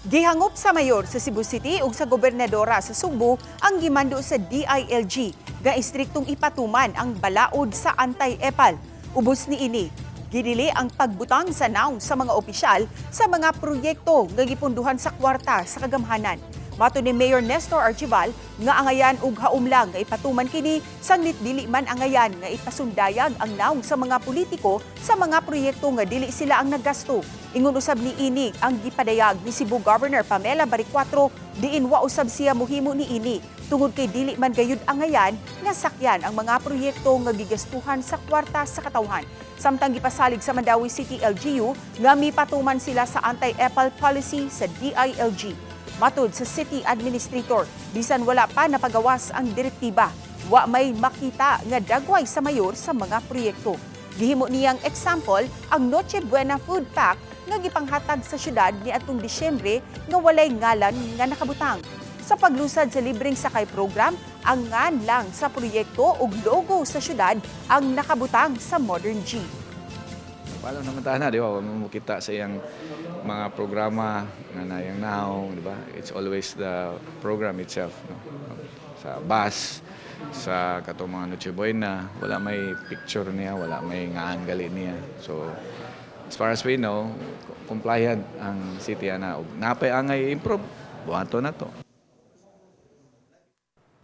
Gihangop sa mayor sa Cebu City ug sa gobernadora sa Sugbo ang gimando sa DILG nga istriktong ipatuman ang balaod sa anti-epal. Ubos ni ini, gidili ang pagbutang sa nawong sa mga opisyal sa mga proyekto nga gipunduhan sa kwarta sa kagamhanan. Matod ni Mayor Nestor Archival nga angayan og haom lang nga ipatuman kini, sanglit dili man angayan nga ipasundayag ang nawong sa mga politiko sa mga proyekto nga dili sila ang naggasto. Ingon usab ni ini ang gipadayag ni Cebu Governor Pamela Baricuatro, diin wa usab siya muhimo ni ini tungod kay dili man gayud angayan nga sakyan ang mga proyekto nga gigastuhan sa kwarta sa katawhan. Samtang gipasalig sa Mandaue City LGU nga mipatuman sila sa anti-epal policy sa DILG. Matod sa City Administrator, bisan wala pa napagawas ang direktiba, wa may makita nga dagway sa mayor sa mga proyekto. Gihimo niyang example ang Noche Buena food pack nga gipanghatag sa syudad ni atong Disyembre nga walay ngalan nga nakabutang. Sa paglusad sa libreng sakay program, ang ngan lang sa proyekto ug logo sa syudad ang nakabutang sa modern jeep. Paalam naman tayo na, di ba? Kung makita sa iyang mga programa nga na iyang nawong, di ba? It's always the program itself. No? Sa bus, sa katong mga Noche Buena, wala may picture niya, wala may ngaan gali niya. So, as far as we know, compliant ang city ana. Ug napay angay improve, buhaton na to.